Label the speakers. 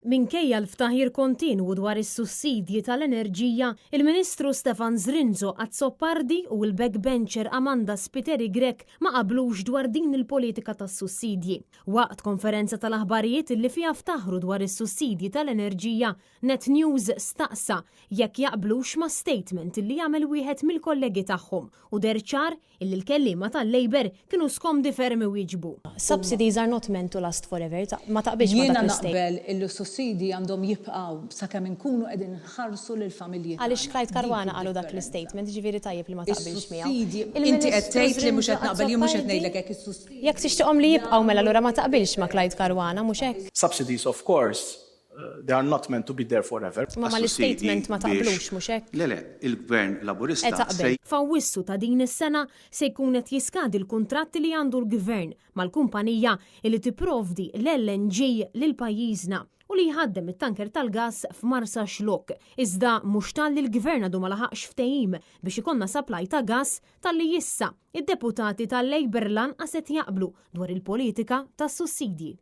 Speaker 1: Minkejja l-ftaħir kontinwu dwar is-sussidji tal-enerġija, il-Ministru Stefan Zrinzo Azzopardi u l-backbencher Amanda Spiteri Grech ma qablux dwar din il-politika tas-sussidji. Waqt konferenza tal-aħbarijiet li fiha ftaħru dwar is-sussidji tal-enerġija, Net News staqsa jekk jaqblux ma' statement li għamel wieħed mill-kollegi tagħhom u deher ċar illi l-kelliema tal-Labour kienu skomdi ferm iwieġbu. Subsidies are not meant to last forever, ma taqbilx ma'
Speaker 2: Jiena
Speaker 1: dak l-istatement.
Speaker 2: naqbel illi s-sussidji għandhom jibqgħu sakemm inkunu qegħdin inħarsu lill-familji
Speaker 1: Għaliex
Speaker 2: tagħna.
Speaker 1: Clyde
Speaker 2: Dik
Speaker 1: Caruana qalu dak
Speaker 2: id-differenza.
Speaker 1: l-istatement, jiġifieri tajjeb li ma taqbilx miegħu.
Speaker 2: Is-sussidji, inti qed
Speaker 1: Il-Ministru
Speaker 2: tgħid li mhux
Speaker 1: Zrinzo
Speaker 2: qed naqbel, jien mhux qed
Speaker 1: Azzopardi,
Speaker 2: ngħidlek hekk, is-sussidji
Speaker 1: Jekk tixtieqhom li jibqgħu mela
Speaker 2: jagħmlu
Speaker 1: allura ma taqbilx ma' Clyde
Speaker 2: id-differenza.
Speaker 1: Caruana, mhux hekk?
Speaker 3: Subsidies of course, they are not meant to be there forever.
Speaker 1: Ma mal-istatement ma taqblux, mhux hekk?
Speaker 4: Le, le, il-Gvern Laburista
Speaker 1: E taqbel.
Speaker 4: se.
Speaker 1: F'Awwissu ta' din is-sena se jkun qed jiskadi l-kuntratt li għandu l-Gvern mal-kumpanija li tipprovdi l-LNG lil pajjiżna u li jħaddem it-tanker tal-gass f'Marsaxlokk. Iżda mhux talli l-Gvern għadu ma laħaqx ftehim biex ikollna supply ta' gass talli issa id-deputati tal-Labour lanqas qed jaqblu dwar il-politika tas-sussidji.